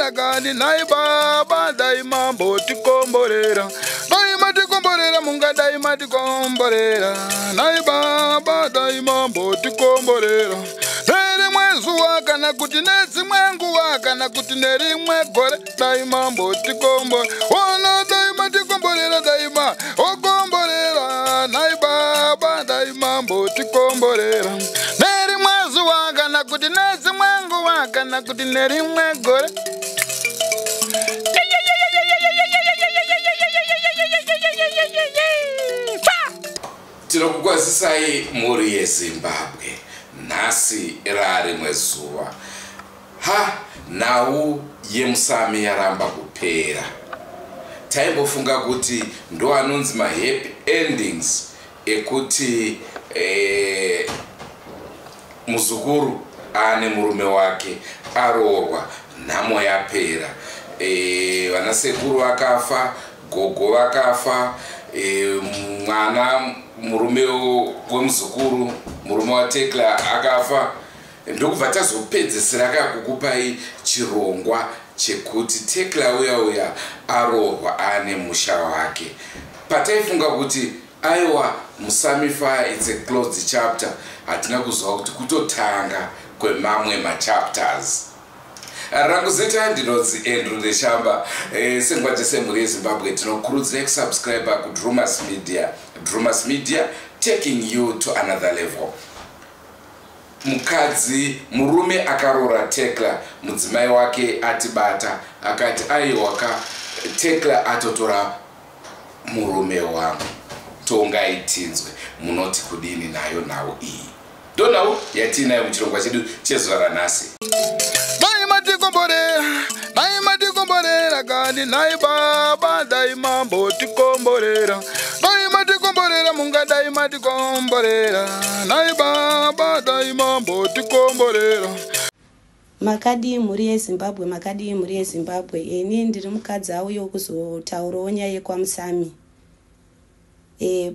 Matikomborera kani nhai baba, dai mambotikomborera, dai matikomborera, mungadai matikomborera nhai baba, dai mambotikomborera nerimwe zuva kana kuti nedzimwe nguva kana kuti nerimwe gore, dai mambotikomborera ona, dai matikomborera, dai ma okomborera nhai baba, dai mambotikomborera nerimwe zuva kana kuti nedzimwe nguva kana kuti nerimwe gore. Tinokukwazisai mhuri yeZimbabwe. Nhasi rarimwe zuva. Ha, nhau yeMusami yaramba kupera. Taimbofunga kuti ndo anonzi mahappy endings ekuti muzukuru aane murume wake, aroorwa, nhamo yapera. Vanasekuru vakafa, gogo vakafa, mwana murume wemuzukuru, murume waTekla akafa. Ndokubva tazopedzisira kakukupai chirongwa chekuti Tekla uya uya aroorwa, aane musha wake. Pataifunga kuti aiwa, Musami fire, it's a closed chapter, hatina kuziva kuti kutotanga kwemamwe machapters. Rangu zita ndinonzi Andrew Neshamba. Senguva dzese, mhuri yeZimbabwe, tinokurudzirai kusubscribe kuDrumas Media. Drumas Media, taking you to another level. Mukadzi, murume akaroora Tekla, mudzimai wake atibata akati aiwaka, Tekla atotora murume wangu. Tongai tinzwe, munoti kudini nayo nhau iyi? Ndo nhau yatiinayo muchirongwa chedu chezuva ranhasi. Dai matikomborera, dai matikomborera kani nhai baba, dai mambotikomborera, dai matikomborera, mungadai matikomborera nhai baba, dai mambotikomborera. Makadii mhuri yeZimbabwe? Makadii mhuri yeZimbabwe? Ini ndiri mukadzi auyo kuzotaurawo nyaya yekwaMusami.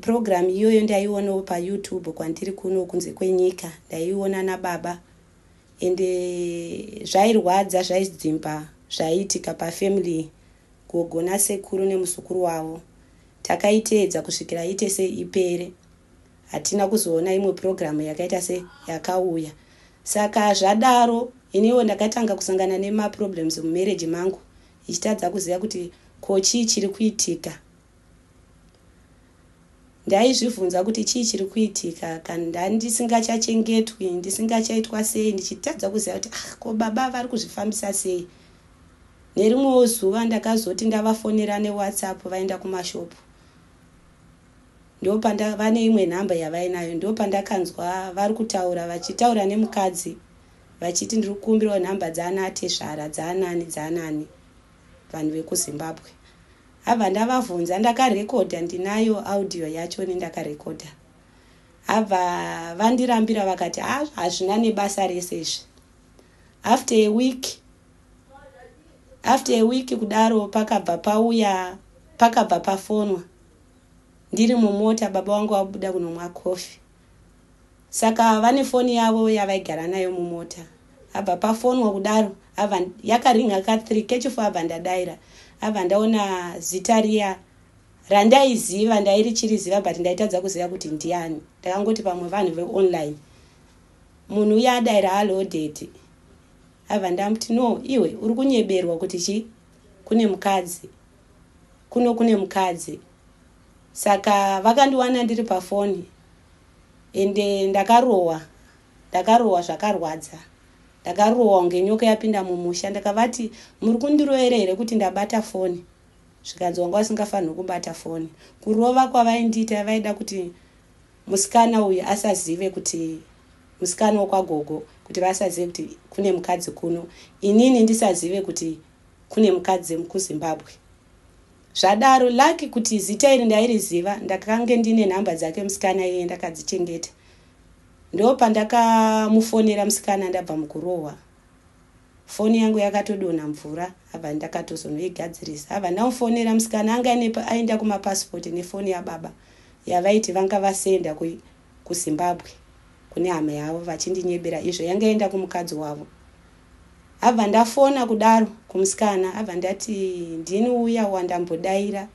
Program iyoyo ndaionawo paYouTube kwandiri kuno kunze kwenyika. Ndaiona nababa, ende zvairwadza, zvaidzimba zvaiitika pafamily, gogo nasekuru nemuzukuru wavo. Takaiteedza kusvikira ite seipere. Hatina kuzoona imwe purogiramu yakaita seyakauya. Saka zvadaro, iniwo ndakatanga kusangana nemaproblems mumarriage mangu, ichitadza kuziva kuti ko chii chiri kuitika. Ndaizvibvunza kuti chii chiri kuitika kana ndandisingachachengetwi, ndisingachaitwa sei, ndichitadza kuziva kuti ah, ko baba vari kuzvifambisa sei. Nerimwewo zuva ndakazoti ndavafonera neWhatsApp, vaenda kumashopu, ndopanda vane imwe nhamba yavainayo. Ndopandakanzwa vari kutaura, vachitaura nemukadzi, vachiti ndiri kukumbirawo nhamba dzaana tezvara, dzaanani, dzaanani, vanhu vekuZimbabwe. Abva ndavavhunza, ndakarekodha, ndinayo audio yacho nendakarekodha. Abva vandirambira, vakati ha, hazvina nebasa rese izvi. After a week kudaro, pakabva pauya, pakabva pafonwa ndiri mumota. Baba vangu vabuda kunomwa kofi, saka vane foni yavo yavaigara nayo mumota. Abva pafonwa kudaro, abva yakaringa ka3, kechi4, abva ndadaira. Abva ndaona zita riya randaiziva, ndairichiriziva, but ndaitadza kuziva kuti ndiani. Ndakangoti pamwe vanhu veonline. Munhu uya adaira, "Hello daddy." Abva ndamuti, "No, iwe uri kunyeberwa kuti chi kune mukadzi kuno, kune mukadzi." Saka vakandiwana ndiri pafoni, ende ndakarohwa, ndakarohwa zvakarwadza, ndakarohwa kunge nyoka yapinda mumusha. Ndakavati, "Muri kundirovera here kuti ndabata foni?" Zvikanzi, "Wanga usingafaniri kubata foni." Kurova kwavaindiita, vaida kuti musikana uyu asazive kuti musikana wokwagogo, kuti vasazive kuti kune mukadzi kuno, inini ndisazive kuti kune mukadzi kuZimbabwe. Zvadaro, lucky kuti zita iri ndairiziva, ndakange ndine nhamba dzake musikana iye, ndakadzichengeta. Ndo pandakamufonera musikana ndabva mukurohwa. Foni yangu yakatodonha mvura, abva ndakatozonoigadzirisa. Abva ndamufonera musikana, anga aenda kumapasipoti nefoni yababa yavaiti vanga vasenda kuZimbabwe kune hama yavo, vachindinyebera izvo yanga enda kumukadzi wavo. Abva ndafona kudaro kumusikana, abva ndati ndini uya wandambodaira.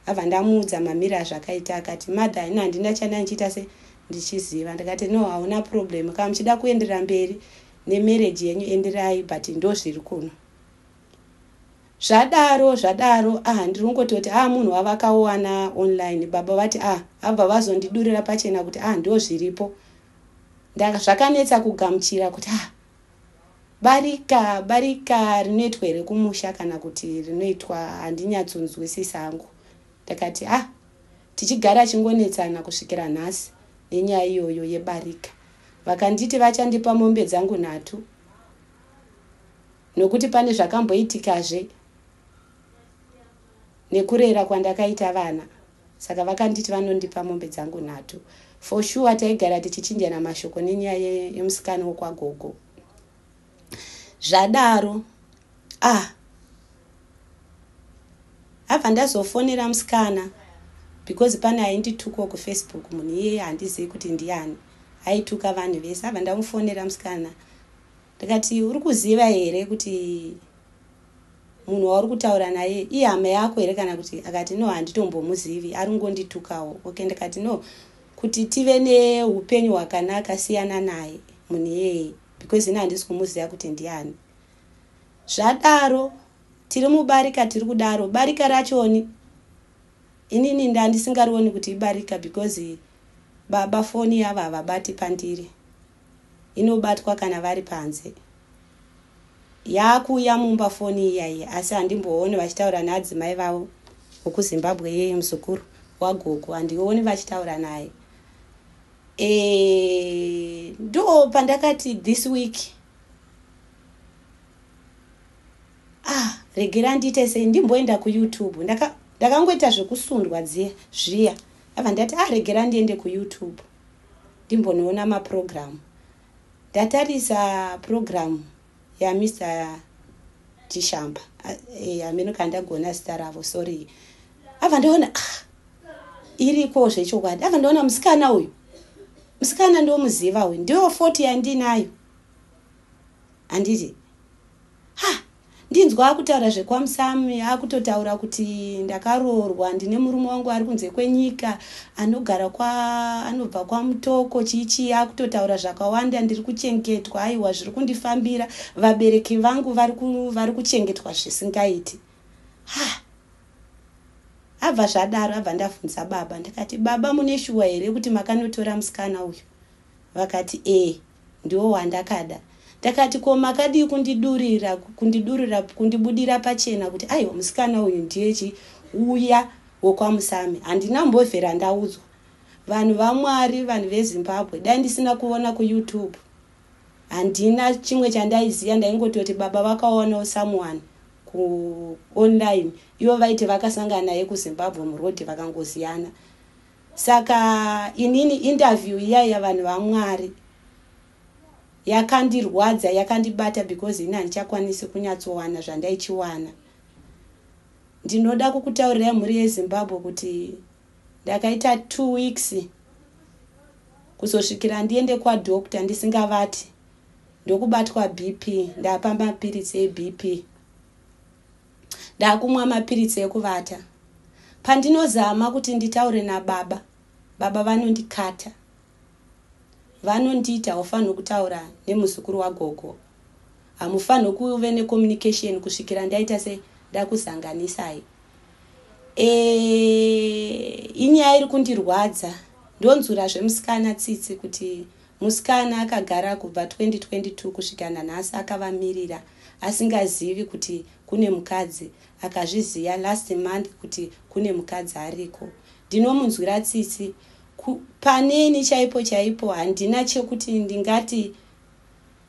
Abva ndamuudza mamiri azvakaita. Akati, "Mother, ini handina chanda ndichiita se ndichiziva." Ndikati, "No, hauna problem. Kana muchida kuenderera mberi nemarriage yenyu, enderai, but ndo zviri kuno." Zvadaro zvadaro, ah, ndiri kungototi, ah, munhu wavakawana online. Baba vati, ah, abva vazondidurira pachena kuti, ah, ndo zviripo. Zvakanetsa kugamuchira kuti, ah, barika, barika rinoitwa here kumusha kana kuti rinoitwa? Handinyatsonzwisisa hangu. Ndakati, ah, tichigara chingonetsana kusvikira nhasi nenyaya iyoyo yebarika. Vakanditi vachandipa mombe dzangu 3, nokuti pane zvakamboitikazve nekurera kwandakaita vana. Saka vakanditi vanondipa mombe dzangu 3 for sure. Taigara tichichinjana mashoko nenyaya yemusikana wokwagogo. Zvadaro, ah, abva ndazofonera musikana because pane ainditukawo kuFacebook. Munhu iyeye handizivi kuti ndiani, aituka vanhu vese. Abva ndamufonera musikana, ndikati, "Uri kuziva here kuti munhu wauri kutaura naye ihama yako here kana kuti?" Akati, "No, handitombomuzivi, ari ngonditukawo." Okay, ndikati, "No, kuti tive neupenyu hwakanaka, siyana naye munhu iyeye because ini handisi kumuziva kuti ndiani." Zvadaro, tiri mubarika, tiri kudaro. Barika rachoni inini ndandisingarioni kuti ibarika because baba foni yavo havabati pandiri, inobatwa kana vari panze. Yaakuuya mumba foni iyaiyi, asi handimbooni vachitaura neadzimai vavo vokuZimbabwe. Yeye muzukuru wagogo, handioni vachitaura naye. Ndo pandakati this week, ah, regera ndiite sei, ndimboenda kuYouTube. Ndakangoita zvekusundwa dziya zviya. Abva ndati, ah, regera ndiende kuYouTube ndimbonoona mapurogiramu. Ndatarisa purogiramu yaMr Chishamba, hameno kana ndagona zita ravo, sorry. Abva ndaona, ah, iriko zvechokwadi. Abva ndaona musikana uyu, musikana ndomuziva uyu, ndiyo 40 yandinayo, handiti? Ha, ndinzwa akutaura zvekwaMusami, akutotaura kuti ndakaroorwa, ndine murume wangu ari kunze kwenyika, anogara kwa anobva kwaMutoko, chiichii. Akutotaura zvakawanda, ndiri kuchengetwa, aiwa, zviri kundifambira, vabereki vangu vari kuchengetwa zvisingaiti. Ha, abva zvadaro, abva ndabvunza baba, ndikati, "Baba, mune shuwa here kuti makanotora musikana uyu?" Vakati, "E, ndiwo wandakada." Ndakati, "Ko makadii kundidurira, kundidurira, kundibudira pachena kuti aiwa, musikana uyu ndiyechi uya wokwaMusami?" Handina mbovhera ndaudzwa. Vanhu vaMwari, vanhu veZimbabwe, dai ndisina kuona kuYouTube, handina chimwe chandaiziva. Ndaingototi baba vakaonawo someone kuonline, ivo vaiti vakasangana naye kuZimbabwe murodhi, vakangoziyana. Saka inini interview iyaiya, vanhu vaMwari, yakandirwadza, yakandibata because ini handichakwanisi kunyatsowana zvandaichiwana. Ndinoda kukutaurirai, mhuri yeZimbabwe, kuti ndakaita 2 weeks kuzosvikira ndiende kwadoctor ndisingavati, ndokubatwa BP. Ndapa mapiritsi eBP, ndakumwa mapiritsi ekuvata. Pandinozama kuti nditaure nababa, baba vanondikata, vanonditi, "Haufaniri kutaura nemuzukuru wagogo, hamufaniri kuve necommunication kusvikira ndaita se ndakuzanganisai." Inyaya iri kundirwadza. Ndonzwira zvemusikana tsitsi kuti musikana akagara kubva 2022 kusvika nanhasi akavamirira, asingazivi kuti kune mukadzi. Akazviziva last month kuti kune mukadzi ariko. Ndinomunzwira tsitsi. Paneni chaipo chaipo handina chekuti ndingati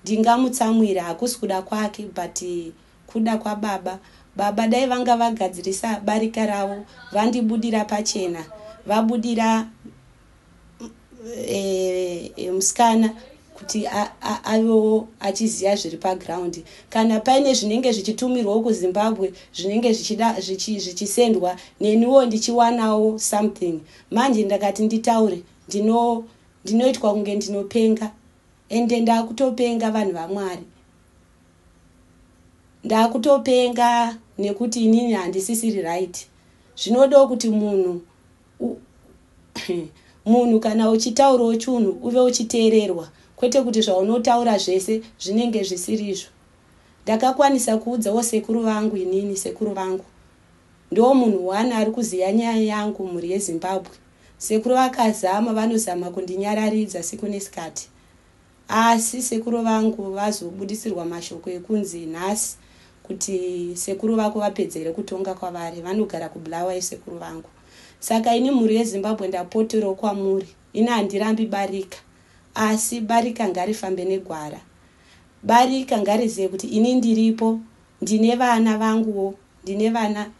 ndingamutsamwira. Hakusi kuda kwake, but kuda kwababa. Baba dai vanga vagadzirisa barika ravo, vandibudira pachena, vabudira musikana kuti avewo achiziva zviri paground. Kana paine zvinenge zvichitumirwawo kuZimbabwe, zvinenge zvichisendwa, neniwo ndichiwanawo something. Manje ndakati nditaure, ndinoitwa kunge ndinopenga, ende ndakutopenga, vanhu vaMwari. Ndakutopenga nekuti inini handisisiri right. Zvinodawo kuti munhu munhu kana uchitaurawo chunhu uve uchiteererwa, kwete kuti zvaunotaura zvese zvinenge zvisirizvo. Ndakakwanisa kuudzawo sekuru vangu inini, sekuru vangu ndo munhu one ari kuziva nyaya yangu mhuri yeZimbabwe. Sekuru vakazama, vanozama kundinyararidza siku nesikati, asi sekuru vangu vazobudisirwa mashoko ekunzi nhasi kuti sekuru vako vapedzere kutonga kwavari, vanogara kuBulawayo sekuru vangu. Saka ini mhuri yeZimbabwe ndapoterawo kwamuri. Ini handirambi barika, asi barika ngarifambe negwara. Barika ngarizive kuti ini ndiripo, ndine vana vanguwo, ndine vana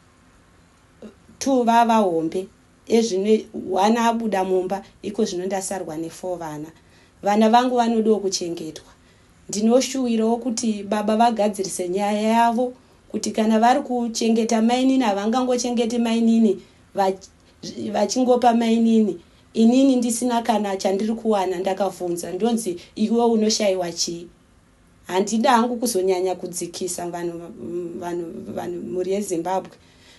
2 vavahombe ezvino, one abuda mumba iko zvino ndasarwa ne4 vana. Vana vangu vanodawo kuchengetwa. Ndinoshuwirawo kuti baba vagadzirise nyaya yavo, kuti kana vari kuchengeta mainini havangangochengeti mainini vachingopa mainini, inini ndisina kana chandiri kuwana. Ndakavhunza ndonzi iwe unoshayiwa chii? Handida hangu kuzonyanya kudzikisa vanhu vanhu vanhu mhuri yeZimbabwe.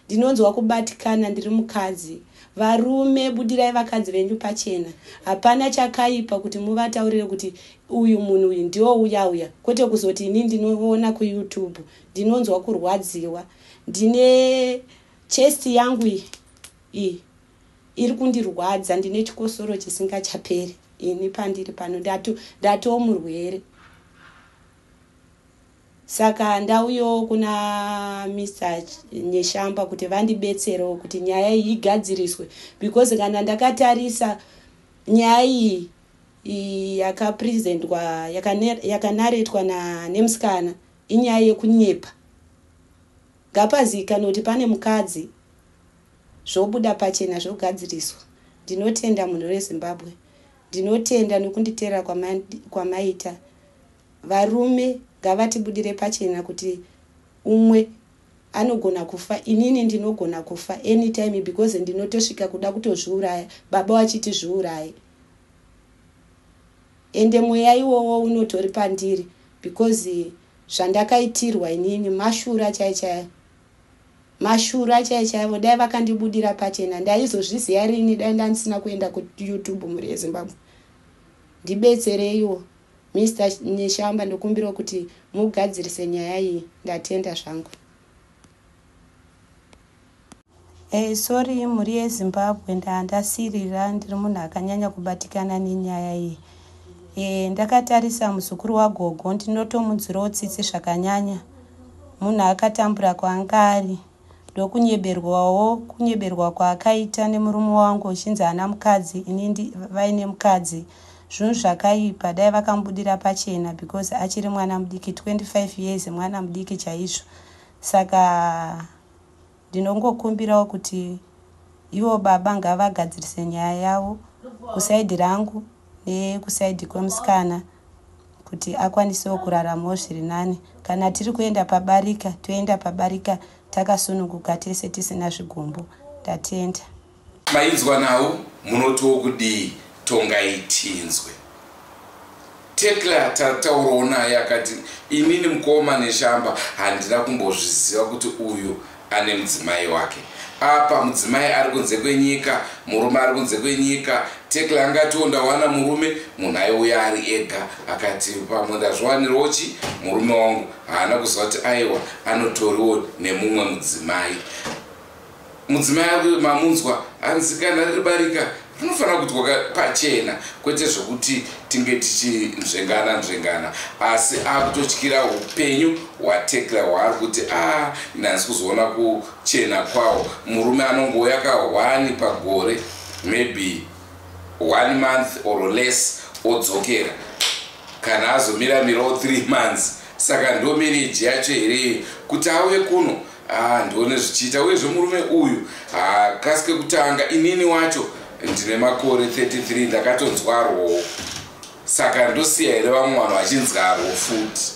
Ndinonzwa kubatikana, ndiri mukadzi. Varume, budirai vakadzi venyu pachena. Hapana chakaipa kuti muvataurire kuti uyu munhu uyu ndio uya uya, kwete kuzoti ini ndinoona kuYouTube. Ndinonzwa kurwadziwa, ndine chest yangu iyi iri kundirwadza, ndine chikosoro chisingachaperi. Ini pandiri pano ndatoo murwere. Saka ndauyawo kuna Mr Neshamba kuti vandibetserewo kuti nyaya iyi igadziriswe, because kana ndakatarisa nyaya iyi yakapresentwa, yakanaretwa nemusikana, inyaya yekunyepa. Ngapazikanwe kuti pane mukadzi, zvobuda pachena, zvogadziriswa. Ndinotenda munhu weZimbabwe, ndinotenda nokunditeerera kwamaita. Varume ngavatibudire pachena kuti umwe anogona kufa, inini ndinogona kufa anytime, because ndinotosvika kuda kutozviuraya, baba vachiti zviuraye. Ende mweya iwowo unotori pandiri, because zvandakaitirwa inini mashura chai chaivo, mashura chai chaivo. Dai vakandibudira pachena, ndaizozviziva rini dai ndandisina kuenda kuYouTube? Mhuri yeZimbabwe, ndibetsereiwo. Mr Neshamba, ndokumbirawo kuti mugadzirise nyaya iyi. Ndatenda zvangu. Hey, sorry mhuri yeZimbabwe, ndandasirira, ndiri munhu akanyanya kubatikana nenyaya iyi. Ndakatarisa muzukuru wagogo, ndinotomunzwirawo tsitsi zvakanyanya. Munhu akatambura kwaanga ari, ndokunyeberwawo, kunyeberwa kwaakaita nemurume wangu uchinzi haana mukadzi, ini vaine mukadzi. Zvinhu zvakaipa. Dai vakamubudira pachena, because achiri mwana mudiki, 25 years, mwana mudiki chaizvo. Saka ndinongokumbirawo kuti ivo baba ngavagadzirise nyaya yavo kuside rangu nekuside kwemusikana, kuti akwanisewo kuraramawo zviri nani. Kana tiri kuenda pabarika, toenda pabarika takasununguka tese, tisina zvigumbu. Ndatenda. Mainzwa nawo, munotiwo kudii? Tongai tinzwe. Tekla tataurawo naye akati, "Inini mukoma Neshamba handina kumbozviziva kuti uyu ane mudzimai wake." Apa mudzimai ari kunze kwenyika, murume ari kunze kwenyika. Tekla angatiwo ndawana murume, munhu aiuya ari ega, akati pamwe ndazviwanirawo chi murume wangu. Haana kuziva kuti aiwa, anotoriwo nemumwe mudzimai. Mudzimai mamunzwa anzi kana riri barika rinofanira kuitwa pachena, kwete zvokuti tinge tichinzvengana nzvengana. Asi akutotyira upenyu hwaTekla hwaari kuti a ndanzi kuzoona kuchena kwawo. Murume anongouya ka1 pagore, maybe one month or less, odzokera kana azomiramirawo 3 months. Saka ndo marriage yacho here kuti auye kuno? Ah, ndione zvichiita. Uyezve murume uyu hakasike kutanga. Inini wacho ndine makore 33, ndakatonzwarwowo, saka ndosiya here vamwe vanhu vachinzwarwo futi?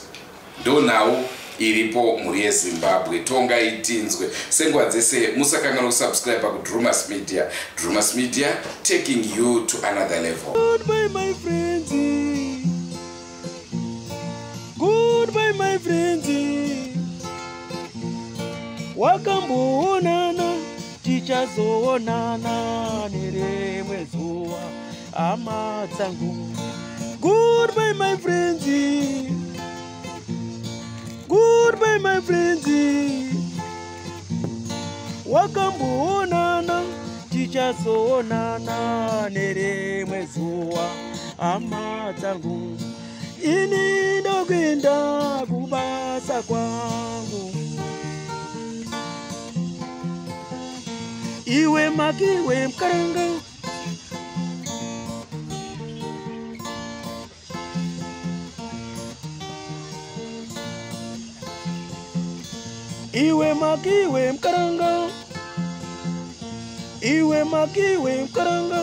Ndo nhau iripo, mhuri yeZimbabwe. Tongai tinzwe. Senguva dzese, musakanganwa kusubscribe kuDrumas Media. Drumas Media, taking you to another level. Goodbye, my friends. Goodbye, my friends. Wakamboonana, tichazoonana nerimwe zuva, hama dzangu. Goodbye my friends, goodbye my friends. Wakamboonana, tichazoonana nerimwe zuva, hama dzangu. Ini ndokuenda kubasa kwangu. Iwe makiwe mkaranga, iwe makiwe mkaranga, iwe makiwe mkaranga.